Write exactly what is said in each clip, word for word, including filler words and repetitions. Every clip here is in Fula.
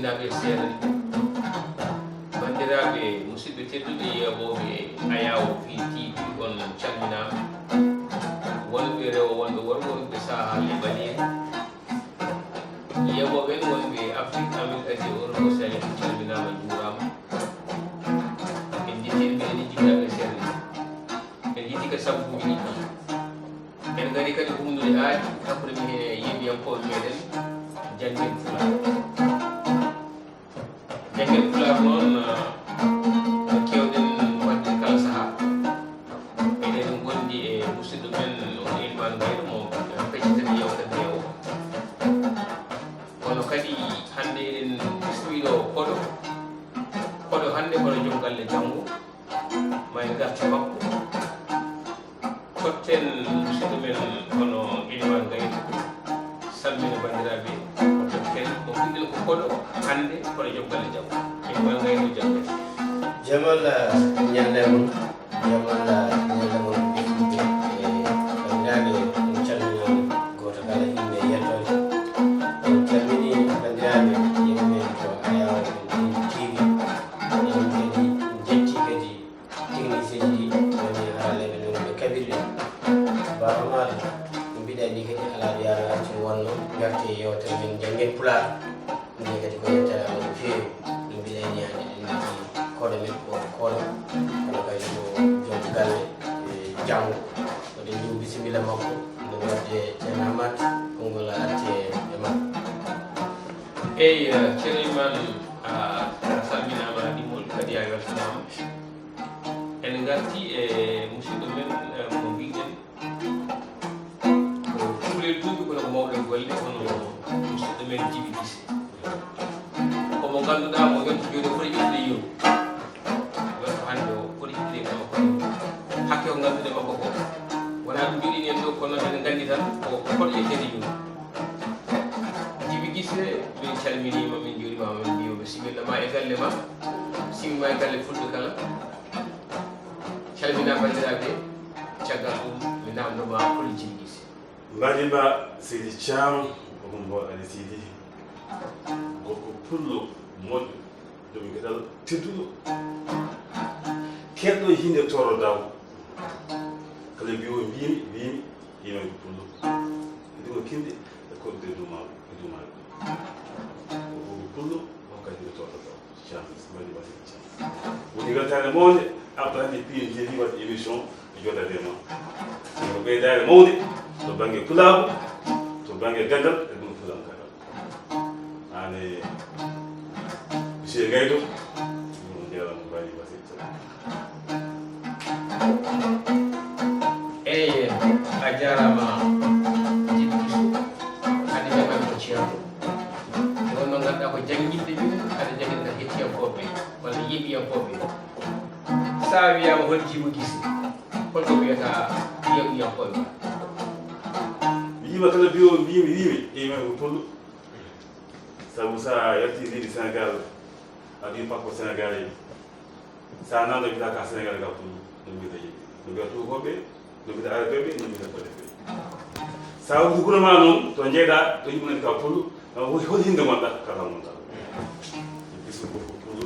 Ɓe seeɗa. Banndiraaɓe, musidɓe tedduɓe, yeeɓooɓe Ayaawo P T V, on calminaama. Wonɓe rewo, wonɓe worɓe, wonɓe sahaa e ɓaleeri. Yeeɓooɓe en wonɓe Afrik, Amerik, Asie, Europe, Océanie, on calminaama, njuuraama. En njettii ɓe, en njittaa ɓe seeɗa. En njettii kadi sabbuuji ɗiɗi. En ngarii kadi humnude aadi hakkunde men e yeeɓiyankooɓe meɗen Janngen Pulaar. Janngen Pulaar noon, ah, no keewɗen waɗde kala sahaa. Eɗen ngondi e musidɗo men, on Elimane Gayɗo, mo feccitani yeewtere nde o. Kono kadi hannde eɗen bismii ɗo koɗo. Koɗo hannde kono joom galle janngo. Ma en ngartu makko. Totten musidɗo men hono Elimane Gayɗo, salmina banndiraaɓe. Totten, o mbiɗen ko koɗo hannde, kono joom galle janngo. Elimane Gayɗo, janngo. Jamal, eh, ñande mon, jamal, eh, ñande mon, ɓe fulɓe, eh, banndiraaɓe, on calminaama, gooto kala innde e yettoode. On calmini banndiraaɓe, yimɓe men to Ayaawo P T V, on kadi njetti kadi technicien ji woni haralleeɓe men ɓe kaɓirɗe. Baaba Maal, no mbiɗa ni kadi alaa ɗo yaara accu wonno ngarte yeewtere men Janngen Pulaar. Minen kadi ko yettere Allah no feewi. No mbiɗa ni hannde en njetti koɗo men ko koɗo. Kono kadi ko joom galle, e, janngo. Waɗen ɗum bisimilla makko. Nde wadde Ceerno Amat, konngol a arti e makko. Eyi, eh, Ceerno Iman, a, a salminaama, a ɗimmol kadi a weltanaama. En ngarti e musidɗo men, eh, mo mbiɗen ko cukalel duuɓi kono ko mawɗo e golle, hono musidɗo men Jibi Gise. Ko mo ngannduɗaa mo yonti jooni o foti ƴettude yeru. Wonko hannde o foti ƴettude kama ko hakke ko ngannduɗen makko ko. Wonaa ɗum joɗɗini en ɗo, kono eɗen nganndi tan ko, ko foti ƴetteede yeru. Jibi Gise, min calminiima, min njuuriima, min mbiyo bisimilla ma e galle ma. Bisimilla ma e galle fulɓe kala. Calmina banndiraaɓe, caggal ɗum mi naamndo ma holi Jibi Gise. Mbaɗi ma Seydi Thiam, ko ɗum mboɗo Ali Seydi, gorko pullo moƴƴo, joom geɗal tedduɗo, keɗɗo hinde toro daw. Kala mbiyo mbimi, mbimi, yimɓe ko pullo. Kadi ko kindi e koɗɗude duuma, e duuma. Ko pullo, ko kadi hinde toro daw. Chance, mbaɗi wasiya chance. Woni weltaare mawnde, Abdoulaye P N T V waɗi émission e joɗaade ma. Ko ɓeydaare mawnde to bannge pulaagu, to bannge gandal e ɗum fulankagal. Aan e Monsieur Gaydo, on njaaraama, mbaɗi wasiya chance. Eyi, a jaaraama, Jibi Gise. Hannde jaman ko ceerno. Nde wonno ngannduɗaa ko jannginɓe ɓe, aɗa jannginta hettiyankooɓe walla yeeɓiyankooɓe. So a wiyaama hol Jibi Gise, holko mbiyata yeeɓiyankooɓe? Mi yiima kala mbiyo mbimi, wimi, e yimɓe ko pullo. Sabu so a yalti leydi Senegal, a wi pakko Senegal e. Sa nano mbiyata ka Senegal ka pullo, no mbiyata yimɓe, no mbiyata tubakoɓe, no mbiyata arabeɓe, no mbiyata koɗeɓe. Sa wuuri guro ma noon, to jeeɗa, to yimɓe nani ka pullo, na hol, hol hinde gonɗa, kala gonɗa. Bisu ko ko pullo,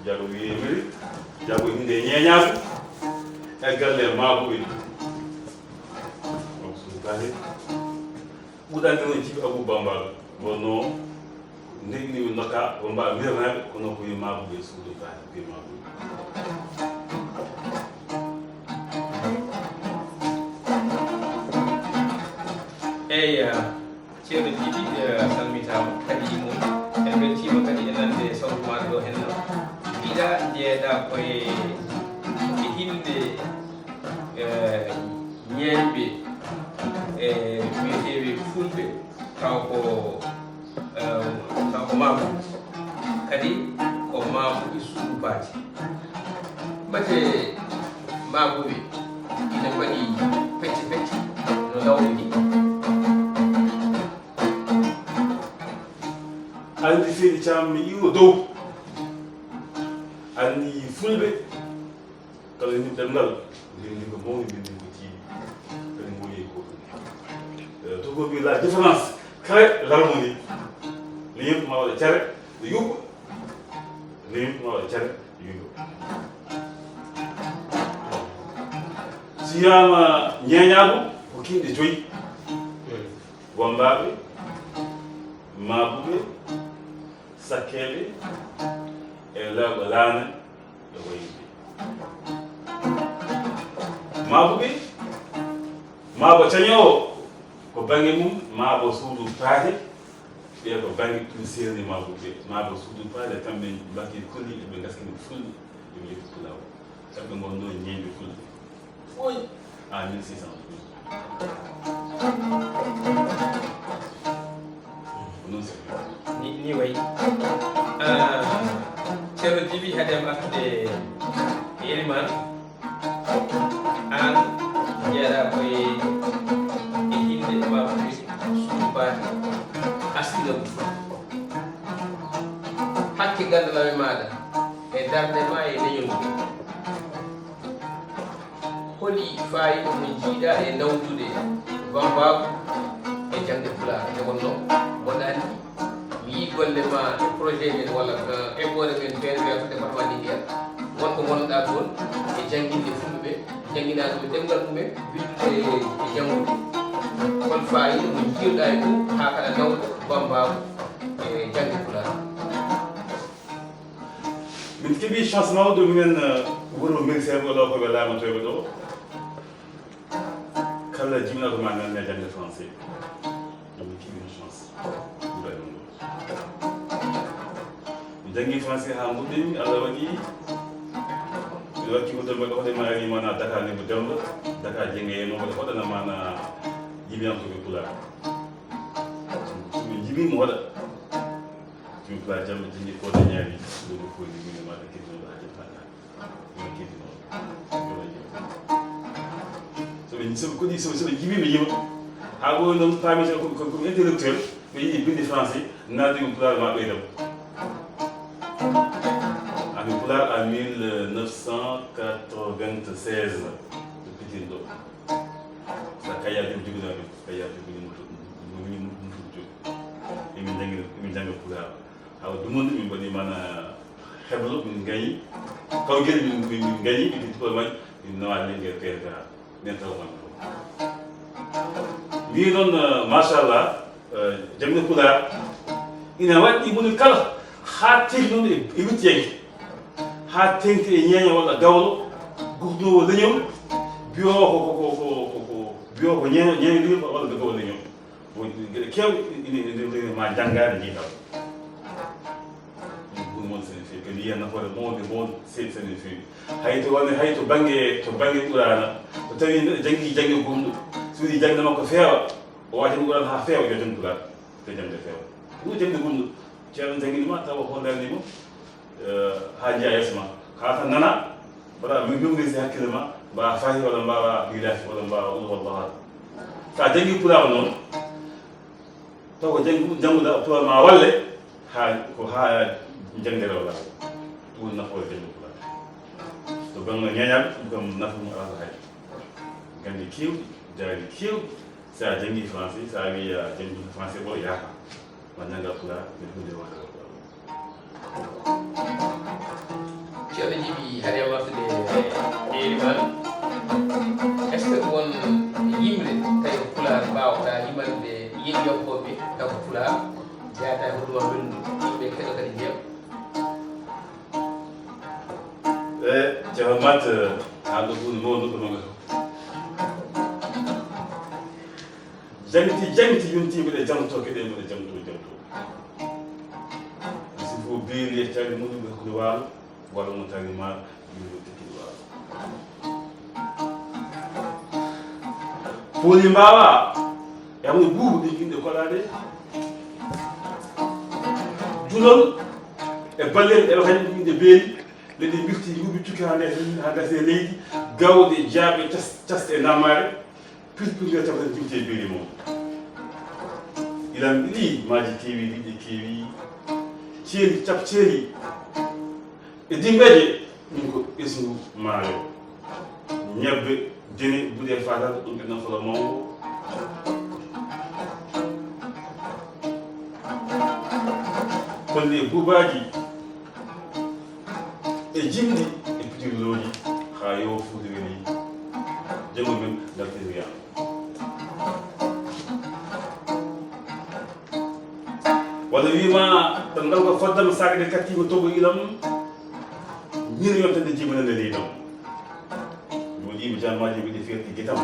jago wiye wiri, jago hinde ñeñago, e galle mako en. Ɗuɗande noon Jibi Abou Bambal, wonno ndeƴni min nokka, won mbaɗa mirnaaɓe, kono ko yo maabuɓe suudu kaani, ko yo maabuɓe. Eyi, ceerno Jibi, eh, salmitaama, kadi imol. En mbeltiima kadi e nande sawtu maaɗa ɗo henna. Mbiɗa jeeɗa koye, e hinde, eh, ñeeñɓe, e wiyeteeɓe fulɓe, taw ko, eh, taw ko maabuɓe. Kadi ko maabuɓe suudu baati. Mbate maabuɓe ina mbaɗi pecce pecce no lawri ni. Anndi Seydi Caam mi iwo dow. Anndi fulɓe. Kala ni ɗemngal, mbinndi ko mawni, mbinndi ko tiiɗi. Kadi mboyi ko ɗum. Eh, to ko mbi la différence, kala l'harmonie. Ni yimɓe ma waɗa care, Yuɓɓo. Ni ma waɗa cere yuɓɓo. Si wiyaama ñeeñaagu ko kinɗe joyi. Wommbaaɓe, maabuɓe, sakkeeɓe, e lawɓe laana, e wayɓe. Maabuɓe, maabo cañoowo ko bannge mum, maabo suudu paate, ɓe ko bannge ɗum seerni maabuɓe, maabo suudu paate, kamɓe mbaɗi kulli, ɓe ngaskini fulɓe, ɓe yetti pulaawo. Kamɓe ngonnoo ñeeñɓe fulɓe. Ɓooyi. Ah, mille six cent. Ko noon sirri. Ni, ni wayi. Ah, Ceerno Jibi, hade am artude e Elimaan, aan njeeɗaa ko e, e innde maabuɓe suudu paate, asli ngu. Hakke ganndal am e maaɗa, e darnde ma e leñol ngol. Holi faayiida mo njiiɗaa e nawtude bammbaagu e jaŋde pulaar? Nde wonnoo, mboɗo anndi, mi yii golle ma e projet men walla, eh, eɓɓoore men P N V A to département Linguère, won ko ngonnoɗaa toon e jannginde fulɓe ɓe, jannginaa ɗum e ɗemngal mumen, winndude e janngude. Hol faayiida mo njiiɗaa e ɗum haa kaɗa nawta bammbaagu e jaŋde pulaar? Min keɓii chance mawɗo, minen, eh, wuro Mérina Seeɗa ɗo, ko ɓe laamatooɓe ɗo. Kala jibinaaɗo ma nanne jaŋde français. Min keɓii chance. Ibrahima Ngom. Mi janngi français haa mbuɗɗimi, Allah waɗi mi wakki mo Demba, ko hoɗe maari mana Dakar ni mo Demba, Dakar jenge yeno, ko hoɗana mana jibiyankooɓe pulaar. So mi jibi mo waɗa. Ɗum ko jamma jindi ko dañaani ɗum ko ni min ma da kidno da jam hada. Min kidno. So ɓe, so ɓe kodi, so, so ɓe jibi ɓe yima. Haa ko noon paami ko, ko, ko intellectuel, ɓe yiɗi bindi français, naati ko pulaar ma ɓeydam. Ami pulaar en mille neuf cent quatre-vingt-seize. Ɗo Pitin ɗo. Sa kaya jom jibinaaɓe, kaya jibini mo to, mo wini mo ɗum to jom. Emin janngi, emin jannga pulaar. Hawa dumunde min mbaɗi mana heblo, min ngañi. Kawgel min, min, min ngañi, min diplôme aji, min nawa lengel P F A. Min taw man ɗo. Mbi noon, eh, machallah, eh, jamde pulaar. Ina waɗɗi moni kala, haa teŋti noon e, e wittiyanke. Haa teŋti e ñeeña walla gawlo, gurdoowo leñol, biyoowo ko, ko, ko, ko, ko, biyoowo ko ñeeña, ñeeña leñol walla gawlo leñol. Woni geɗe keewɗe ina, ina, ina, ina ma njanngaade njiital. Ɗum ɗum woni sene feewi, kadi yiya nafoore mawde, mawde se-, sene feewi. Hay to woni, hay to bannge, to bannge Quraana, so tawii neɗɗo janngii jannge gomɗo, so wii jannde makko feewa, o wawa jannge Quraana haa feewa, yo jannge Quraana, te jannde feewa. Ɗum jannde gomɗo, ceerno janngini ma, tawa hollanima, eh, haa njiya yeeso ma. Haa tan nana, mbaɗa mémoriser hakkille ma, mbawa Faatiha walla mbawa Liilaafi walla mbawa Qul huwallahu ahad. Sa janngi pulaar noon, taw ko janngu-, jannguɗa pulaar ma walle, haa, ko haa jannde rewa laawol. Ɗum woni nafoore janngo pulaar. To bannge ñeeñal, ɗum kam nafa mum alaa hay. Gannde keewɗi, jaari keewɗi, sa janngi français, sa wiya janngi français ɓooy, yaha. Ma njannga pulaar, ɓe huunde wonde ko ɗo. Ceerno Jibi, hade wartude e Elimaan, est-ce que won yimre tawi ko pulaar mbaawɗaa yimande yeeɓiyankooɓe taw ko pulaar, jeyata e hoɗuma welndu yimɓe keɗo kadi ndiyam? E, Ceerno Mat, haalɗo huunde mawnde ko noon. Jaŋti, jaŋti yontii mboɗo jaŋtoo, keɗe mboɗo jaŋtoo, jaŋtoo. Si ko beeli e tawi muɗum ɓe hakkunde waalo, walla mo tawi ma, yimɓe tekkini waalo. Pooli mbaawa, e hamno buubu ɗin yimɓe koɗaade. Julol e ballel e kañum ɗin ɗe beeli, leɗɗe mbirti, yuuɓi cukki haa ndee, haa ndee leydi, gawɗe, jaaɓe, cas-, casɗe e nammaare. Pirpirle tawata jimte e beeli mum. Ilam ɗiɗi maaji keewi, liɗɗi keewi, ceeli, cap ceeli e dimbeeje, ɗum ko ɓesngu maayo. Ñebbe, jene, buɗe, fatal, ɗum ɓe nafola mawngo. Wonde e buubaaji, e jimɗi, e pitirlooji, haa yoo fuude weli janngo men ngal fewriyaama. Walla wiima tan ngal ko foddam saakde kattiima togo ilam, ñiiri yonta nde jibanande leydam. Mi waɗiima jammaaji mbiɗe feerti gitam,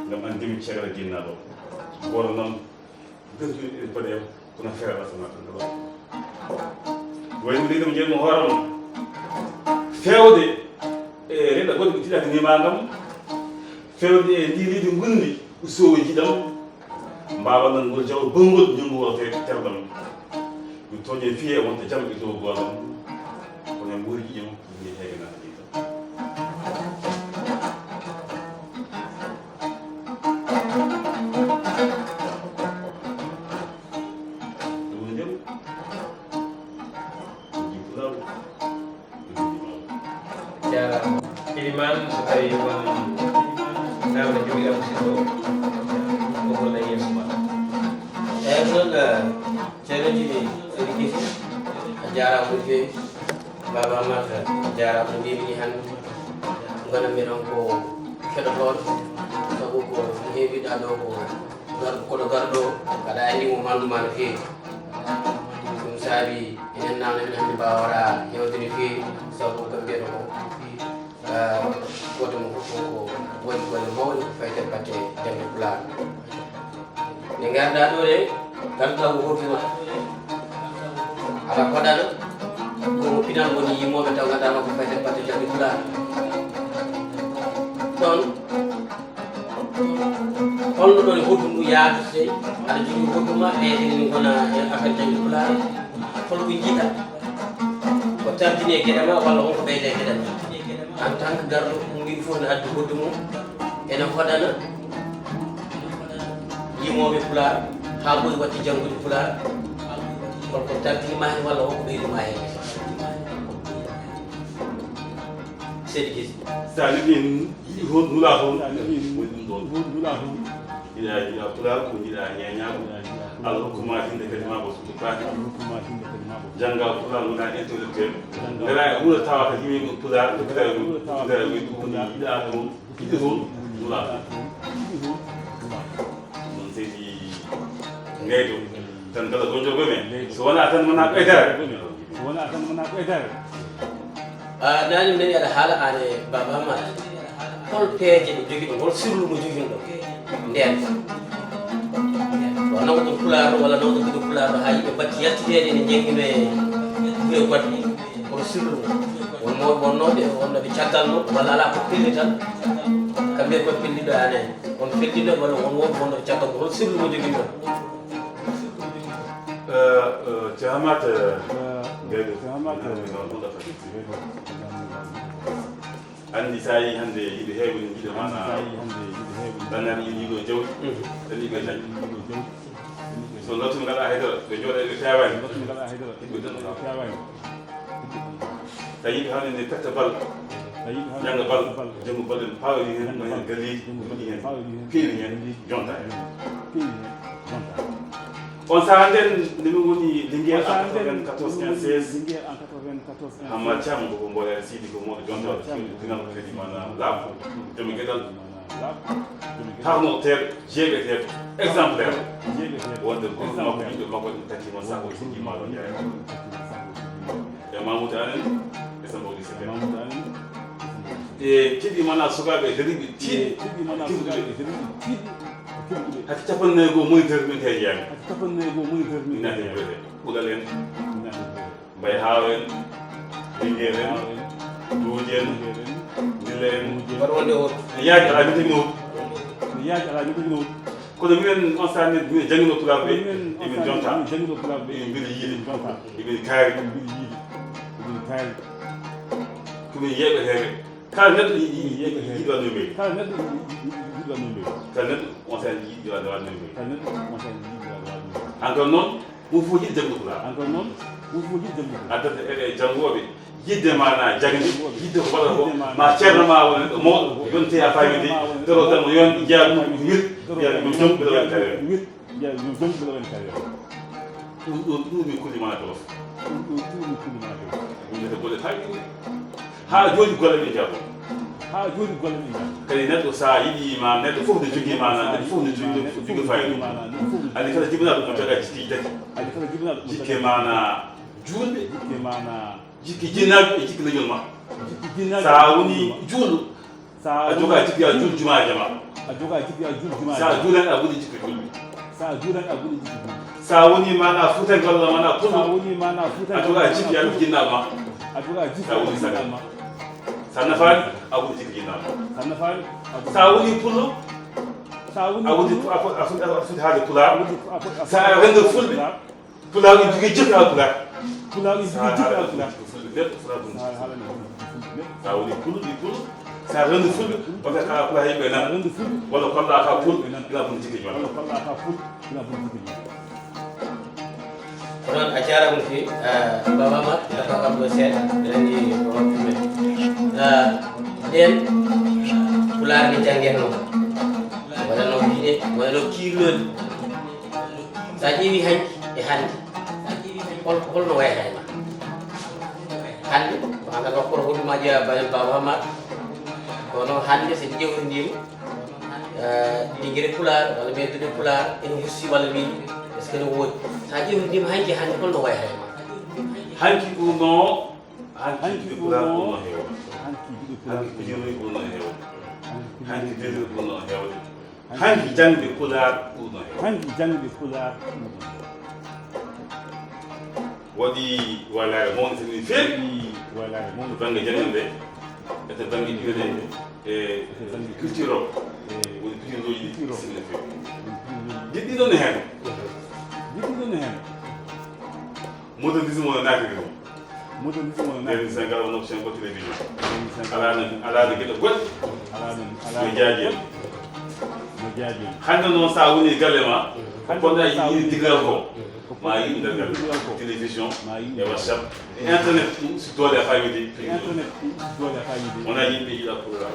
ngam anndimi caggal jinnaaɗo. Gooto noon, gasi ɗum eɗen paɗe kono feere asama tan ɗo. Wayno leydam jeeyno hooram. Feewde e reɗa goɗɗo ɓe tiɗaaki nimaangam. Feewde e ndi leydi ngunndi, usoowo jiɗam. Mbaawa nanngol jawol bonngol, ñunngu woote terɗam. Mi tooñe fiye wonta jam e dow goolam. Kono en mbuuri ƴiƴam, mi heege nata jiɗam. Ɗum woni jam. Ɗum woni jam. Jaaraama. Iliman, so tawii ko namda jogiɗa musidɗo, ko golla yeeso ma. Eeyi, ko noon, eh, ceerno Jibi, seydi Kesi, a jaaraama no feewi. Baaba Amar, a jaaraama no mbiimi ni hannde. Ngonanmi tan ko keɗotooɗo, sabu ko heewiɗa ɗo ko gar-, koɗo garɗo, aɗa anndi mo manndu ma no feewi. Ɗum saabi enen naamna men hannde mbaawata yewde no feewi, sabu ko mbiyata ko, ah, gooto mo fof ko waɗi golle mawɗe ko fayti e batte jannde Pulaar. Nde ngarɗaa ɗo de, ngarɗaa ko hoɗuma. Alaa ko waɗaano, ko mo pinal woni yimooɓe taw nganndaa ko fayti e batte jannde Pulaar. Ɗoon, holno ɗoon e hoɗum ndu yaadu sey aɗa jogii hoɗuma, ɓeyde min ngona e affaire jannde Pulaar? Hol ko njiɗa? Ko tardini e geɗe ma walla won ko ɓeyde e geɗe ma? En tant que garɗo, ɗum mbiɗo fof ne addi hoɗum mum. Ene hoɗana yimooɓe Pulaar, haa ɓuri waɗde janngude Pulaar. Hol ko tardini ma heen walla won ko ɓeydu ma heen? Seydi Kesi. So a liɓi heen, yiɗi toon, nulaa toon, woni ɗum ɗoon. Ina yiɗa Pulaar ko njiɗa ñeeñaaɗo. Allah hokkuma hinde kadi ma ko suudu paati. Jannga Pulaar, wona intellectuel. Ngara e wuro tawata yimɓe Pulaar, toppitara ɗum, toppitara ɗum, ɗum woni yiɗa toon, yiɗi toon, nulaa toon. Noon seydi Ngaydo, tan kala ko jogo men. So wonaa tan wonaa ɓeydare. So wonaa tan wonaa ɓeydare. Ah, naani mi nani aɗa haala aan e Baaba Amar. Hol peeje ɗe jogiɗon, hol sirlu mo joginɗon ndeen? Ko nawɗo Pulaar ɗo walla nawɗo giɗo Pulaar ɗo haa yimɓe mbatti yaltideede ene njeññino e gure goɗɗe. Kono sirlu mo. Won mawɓe wonnooɓe, wonnooɓe caggal mo, walla alaa ko pellital. Kamɓe ko pelliɗo aan en. On pelliɗo walla won won wonnooɓe caggal mo. Hol sirlu mo joginɗon? Eh, eh, Ceerno Amath, eh, Gaydo. Ceerno Amath, eh, Gaydo. Anndi so a yii hannde yimɓe heewɓe ne njiɗa maanaa. Anndi so a yii hannde yimɓe heewɓe ne njiɗa. Ɗannaaɓe yiɗi ɗo jawdi, mhm, ɗannii ɓe dañi. So ngartumi ngalaa haydara, ɓe njooɗa ɓe feewaani. Ngartumi ngalaa haydara, ɓe njooɗa ɓe feewaani. Tawi yimɓe hannde ne petta bal, jannga bal, janngo bal en paawiri heen, no heen galleeji, moƴƴi heen, peewi heen, jonta heen. On sahaa nden, nde min ngoni Linguère en quatre-vingt-quatorze quinze seize, Hamma Thiam ko ko mboɗo Sidi ko mawɗo jonta, dinal ko kadi maanaam laamu, jomi geɗal, harnoteeɗo, jeeɓeteeɗo, exemplaire. Wonde groupe makko, yimɓe makko en takki mon sago Sidi Malo Ndiaye. E Mamoudou Anen, e Samba Wuli Sebe. E keɗii mana sukaaɓe dariiɓe tiiɗɓe. Hake capanɗe nayi goo moniteur min tawi jeyaani. Min naati e Boyde. Ɓugal en. Mbay Haaw en. Lingeer en. Duuji en. Ndille en. Mbaɗa wonde hoto. Yaaji alaa min tagi hoto. Yaaji alaa min tagi hoto. Kono minen on sahaa minen, minen janngino Pulaar ɓe, emin jonta, emin mbiɗa yiide, emin kaari. Ko min yeeɓeteeɓe. Kala neɗɗo yi-, yi-, yi-, yiɗi waɗde no mbeyi. Kala neɗɗo on sahaa yiɗi waɗde, waɗde no mbeyi. Encore noon, Ɗum fof yiɗde janngo Pulaar. Encore noon, ɗum fof yiɗde janngo Pulaar. Addata e, e janngooɓe yiɗde maanaa jaŋde, yiɗde ko waɗata ko, ma ceerno ma wona neɗɗo mawɗo, yonte a faami de, doro tan mo yon jaabu, wir, mbiya ɗum jom, mbiɗa waɗi taweede. Wir, mbiya ɗum jom, mbiɗa waɗi taweede. Ɗum ɗo ɗuumi kulima dof. Ɗum ɗo ɗuumi kulima dof. Wonde golle haa jooni. Haa jooni golle ɗe njaɓo. Haa jooni golle ɗe njaɓo. Kadi neɗɗo so a yiɗi ma, neɗɗo fof ne jogii maana, neɗɗo fof ne jogii, jogii fayida. Anndi kala jibinaaɗo ɗum joga jikki tati. Anndi kala jibinaaɗo ɗum joga jikki maana juulɓe. Jikki maana. Jikki jinnaaɓe e jikki leñol ma. Jikki jinnaaɓe. So a woni juulɗo, a joga jikki a juul jumaa jama. A joga jikki a juul jumaa jama. So a juulan a woni jikki juulɓe. So a juulan a woni jikki juulɓe. So a woni maana fuutanke walla maana pullo. So a woni maana fuutanke a joga jikki a jinnaaɓe ma. A joga jikki a jinnaaɓe ma. So a nafaani a woni jikki jinnaaɓe ma. So a nafaani a woni. So a woni pullo. So a woni pullo. A woni a foti haade pulaar. So a renndo fulɓe. Pulaar ina jogii jikki alpulaar. Pulaar ina jogii jikki alpulaar. Fulɓe ɓe fof ɗum. Sa woni pullo ɗi pullo. Sa rendu fulɓe wata ka pulaar yimɓe nan. Walla kolla ka pul ina boni jikki jom. Walla kolla ka pul ina boni jikki jom. Ko noon a jaaraama no feewi. Baba ma ina ko kam ɗo seeɗa ɓe nani ko waktu men. Ɗen pulaar ne janngenoo. Waɗano ine waɗano kiirlooɗi. So a ƴeewi hanki e hannde hol holno wayata e ma? Hannde ko an tan wakkoro hoɗuma ƴeewa banen baba hammat. Kono hannde so en ƴewtindima ɗingire pulaar walla ɓeydude pulaar ene husti walla mini est ce que ne woodi? So a ƴewtindima hanki e hannde holno wayata e ma? Hanki ɗum no hanki ɓe pulaar ɗum no heewa. Hanki pijirnoy ɗum no heewa. Hanki pijirnoy ɗum no heewa. Hanki jaŋde pulaar ɓurno heewde. Hanki jaŋde pulaar ɓurno heewde. Waɗi waylaare mawnde tigi feewi. Waɗi waylaare mawnde bannge jaŋde nde e to bannge diwene e culture o. Woni culture uji ɗi sirne feewi. Jiɗɗi ɗon heen. Jiɗɗi ɗon heen. Modernisme o naatiri ɗum. Modernisme o naatiri. Nden Sénégal wonno ko Sénégal télévision. Alaa no alaa no geɗe goɗɗe. Alaa no alaa no jaaji en. No jaaji en. Hannde noon so a woni galle ma. Hannde noon so a woni galle ma. Ko ponɗa yiɗi digal ko. Ma yiɗi nder galle. Digal ko. Télévision. Ma yiɗi e WhatsApp. E internet ɗum si doole a fawi de. Internet ɗum si doole a fawi de. Wona yimɓe yiɗa pulaar.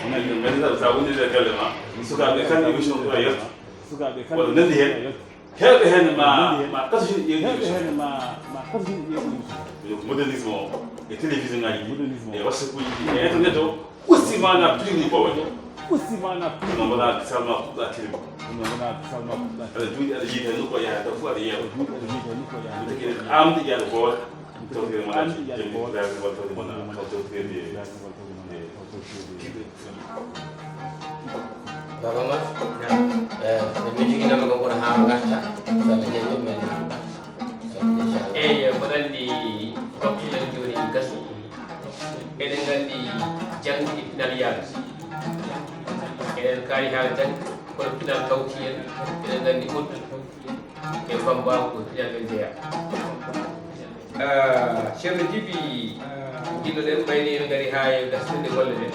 Wona yimɓe nganndiɗaa so a woni nder galle ma. Sukaaɓe kala émission ko a yaltu. Sukaaɓe kala wala nanndi heen. Heewɓe heen ma ma kaso heen ƴeewde émission. Heewɓe heen ma ma kaso heen ƴeewde émission. Modernisme o e télévision ngaji ɗi e whatsapp uji ɗi e internet o usti maana prix ni ko waɗi. Usti maana prix ni. Ɗum wona salma kuɓɓa tirmi. Ɗum wona salma kuɓɓa tirmi. Aɗa juuɗi aɗa yiita nokku a yaha taw fof aɗa yeewa. Aɗa juuɗi aɗa yiita nokku a yaha. Ɗum tagi aɗa amdi ƴaɗa boowal. Tawde wona amdi ƴaɗa boowal. Tawde wona tawde. Baba ma. Eh, min joginama ko kono haa ngarta. So Allah jaɓi men. Inchallah. Eyi, mboɗo anndi waktu men jooni gasi. Eɗen nganndi janngude pinal yaaɓe. Eɗen kaali haala jannde, kono pinal tawti en. Eɗen nganndi goɗɗum. E Bamba ko pinal men jeyaa. Ah, Ceerno Jibi, jiɗɗo ɗen ɓayde ene ngari haa e gasnude golle ɗen.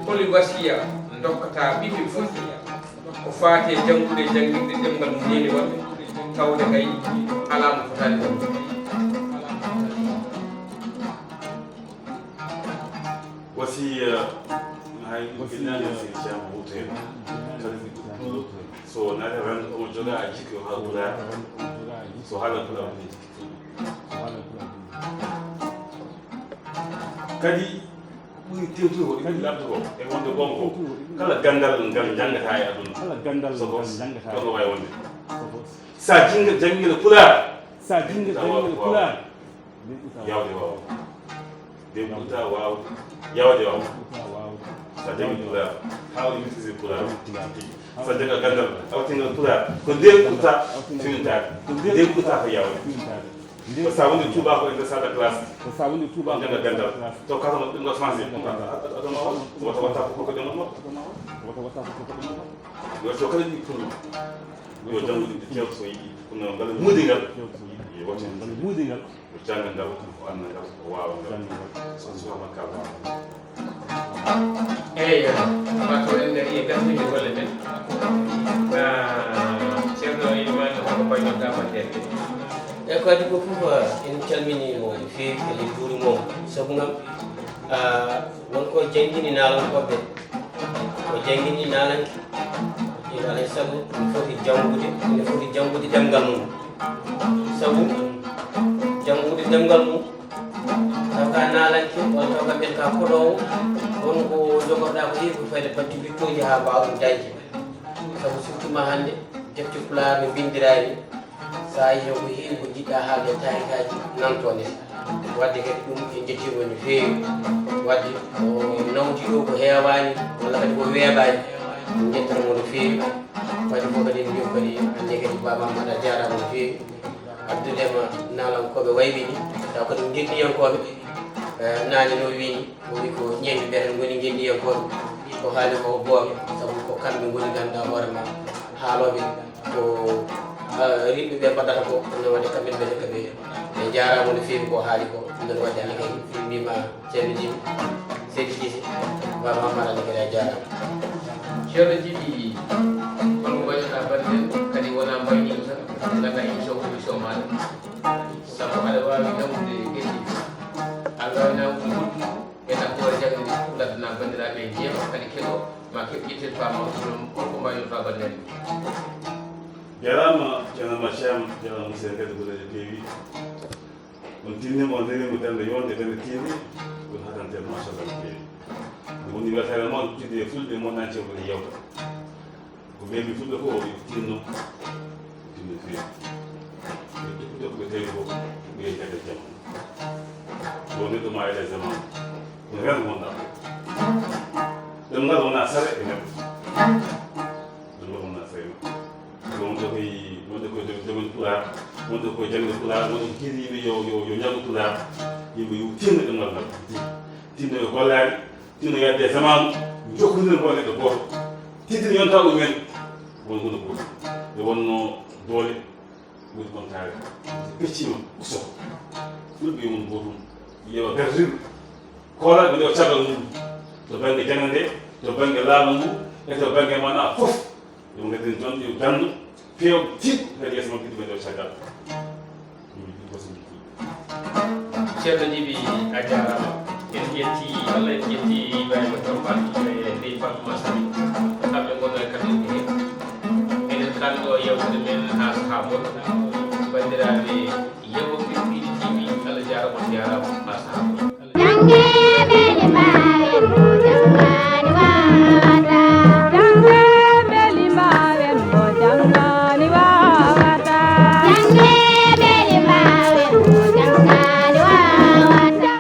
Holi wasiya ndokkata ɓiɓɓe fulɓe ko faati e janngude e janngirde ɗemngal mum neenewal, tawde kay alaa mo fotaani ɗum? Wasiya, hay ɗum pinnaani wasiya ceerno wutteede. Kadi ɗum ɗo so naati renndo omo joga a jikki o haala pulaar. So haala pulaar woni jikki. Kadi ko ɓuri tewtude ko ɗum labtugo e wonde wonko kala ganndal ngal janngata e aduna. Kala ganndal ngal janngata e aduna. Wawi wonde. Sa janngi janngel pulaar. Sa janngi janngel pulaar. Yawde waaw. Nde ɓurta waawde yawde waaw. Sa janngi pulaar, haa woni maîtriser pulaar tigi tigi. Sa jannga ganndal, awtingal pulaar, ko nde ɓurta fiwintaade. Nde ɓurta ko yawde. Ko sa woni tuuba ko e nder salle de classe. Ko sa woni tuuba ko jannga ganndal. To kasa mo ɗum français. Wata wata ko ko janngal mo. Wata wata ko ko janngal mo. Yo to kala ɗi pullo. Yo janngude ɗi tew so yiɗi. Ko ngal muudi ngal. Yo wata ngal muudi ngal. Ko jannga ngal, ko annda ngal, ko waawa ngal. So suwa makka waawa. Eyi, wato en ngari e gasnude golle men. Ah, ceerno Elimane hono koynoɗa waɗde. E ko adii ko fof, en calminii mo no feewi, eɗen njuurima mo. Sabu ngam, ah, won ko janngini naalankooɓe. Ko janngini naalanke. Alaa e sago, ene foti janngude, ene foti janngude ɗemngal mum. Sabu janngude ɗemngal mum, taw ka naalanke, walla taw ka mbiyata ka koɗoowo, won ko jogorɗaa ko heewi ko fayde batti wittooji haa mbaawa ɗum dañde. Sabu surtout ma hannde, defte Pulaar no mbindiraa ni, so a yii ko heewi ko njiɗɗaa haalde e taarikaaji nantoo nde. Waɗde kadi ɗum en njettii mo no feewi. Waɗde o nawdi ɗo ko heewaani, walla kadi ko weeɓaani, en njettata mo no feewi. Waɗde fof kadi en mbiyii kadi, hannde kadi Baaba Amadou a jaaraama no feewi. Addude ma naalankooɓe wayɓe ni, taw kadi ngendiyankooɓe, eh, naane no wiini, o wi ko ñeeñɓe ɓe tan ngoni ngendiyankooɓe. Ko haali ko gooto, sabu ko kamɓe ngoni ganduɗaa hoore ma haalooɓe ko, eh, rimɓe ɓe mbaɗata ko, ɗum noon waɗde kamɓe ɓe ɓe, ɓe jaaraama no feewi ko haali ko, ɗum noon waɗde hannde kadi min mbima Ceerno Jibi, Seydi Jibi, Baaba Amar, Alla kadi a jaaraama. Ceerno Jibi, holko mbaynoɗaa bannde en? Kadi wonaa mbayniiɗo tan, nganndaa émission ko émission maaɗa. Sabu aɗa waawi nawde geɗe ɗiɗi. Aɗa waawi nawde hulɓe e ɗaɓɓoore jaŋde nde fof, ngaddanaa banndiraaɓe en njeewa, kadi keɗoo, ma keɓ ƴettel faama, holko mbaynoɗaa bannde en? Jaraama, Ceerno Macham, jaraama, monsieur Kadi, golle ɗe peewi. On tinni mo, on ndewi mo darnde yonde, darnde tiinde, on hatante, machallah, no feewi. Nde woni weltaare mon, teddude e fulɓe, mon ante woni yewta. Ko mbiymi fulɓe ko, yo tinno, tinno feewi. Yo tokku, tokku ɓe tawi ko, ɓe jaɓe jamma. Ɗo neɗɗo ma ele zaman. Ko ren wonɗa. Ɗemngal wona sare e neɗɗo. Ɗemngal wona sare e neɗɗo. Wonɓe koye, wonɓe koye jom-, jomde Pulaar, wonɓe koye jaŋde Pulaar, wonɓe ko jiiɗi yimɓe yo, yo, yo njanngu Pulaar. Yimɓe yo tinno ɗemngal ngal. Tinno e gollaade, tinno yahde e zamaanu, jokkondiren ko neɗɗo gooto. Teddina yonta ɗum en, won gono gooto. Nde wonno doole, woni kontaare. Peccima, usto. Fulɓe won gootum. Yewa berrir. Kola ɓe ndewa caggal mum. To bannge jaŋde nde, to bannge laamu ngu, e to bannge mana fof. Yo ngadden jonɗe, yo ganndo, feew, tiiɗ, kadi yeeso makko, ɓe ɗo caggal. Ceerno Jibi, a jaaraama. En njetti Allah, en njetti Ibrahima Tombal e Ndeye Fatma Sali. Kamɓe ngoni e kaɗɗinɗe he. Eɗen kaɗɗo yewtere men haa sahaa goɗɗo. Banndiraaɓe yeewɓe Piindi T V, Allah jaaraama, on njaaraama.